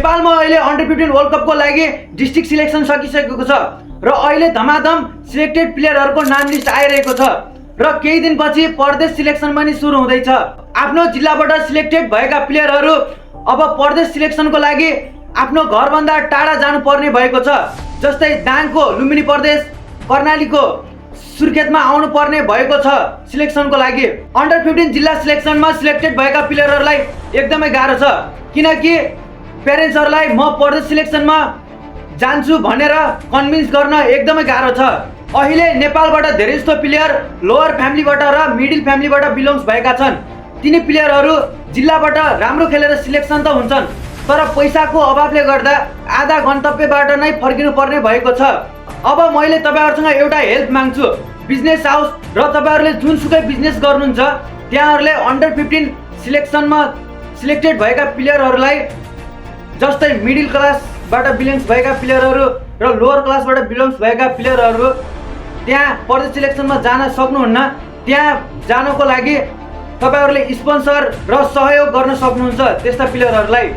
नेपालमा अहिले under 15 world कपको लागि डिस्ट्रिक्ट सिलेक्सन सकिसकेको छ र अहिले धमाधम सिलेक्टेड प्लेयरहरूको नाम लिस्ट आइरहेको छ र केही दिनपछि प्रदेश सिलेक्सन पनि सुरु हुँदैछ। आफ्नो जिल्लाबाट सिलेक्टेड भएका प्लेयरहरू अब प्रदेश सिलेक्सनको लागि आफ्नो घरभन्दा टाढा जानुपर्ने भएको छ। जस्तै दाङको लुम्बिनी प्रदेश, कर्णालीको सुर्खेतमा आउनु पर्ने भएको छ सिलेक्सनको लागि। अन्डर 15 जिल्ला सिलेक्सनमा सिलेक्टेड भएका प्लेयरहरूलाई एकदमै गाह्रो छ, किनकि पेरेन्ट्सहरूलाई म प्रदेश सिलेक्सनमा जान्छु भनेर कन्भिन्स गर्न एकदमै गाह्रो छ। अहिले नेपालबाट धेरै जस्तो प्लेयर लोअर फ्यामिलीबाट र मिडल फ्यामिलीबाट बिलोङ्स भएका छन्। तिनी प्लेयरहरू जिल्लाबाट राम्रो खेलेर सिलेक्सन त हुन्छन्, तर पैसाको अभावले गर्दा आधा गन्तव्यबाट नै फर्किनु पर्ने भएको छ। अब मैले तपाईहरुसँग एउटा हेल्प माग्छु। बिजनेस हाउस र तपाईहरुले जुनसुकै बिजनेस गर्नुहुन्छ त्यहाँहरुले अन्डर 15 सिलेक्सनमा सिलेक्टेड भएका प्लेयरहरूलाई, जस्तै मिडल क्लासबाट बिलोङ्स भएका प्लेयरहरू र लोअर क्लासबाट बिलोङ्स भएका प्लेयरहरू त्यहाँ प्रदेश सिलेक्सनमा जान सक्नुहुन्न। त्यहाँ जानको लागि तपाईहरुले स्पोन्सर र सहयोग गर्न सक्नुहुन्छ त्यस्ता प्लेयरहरूलाई।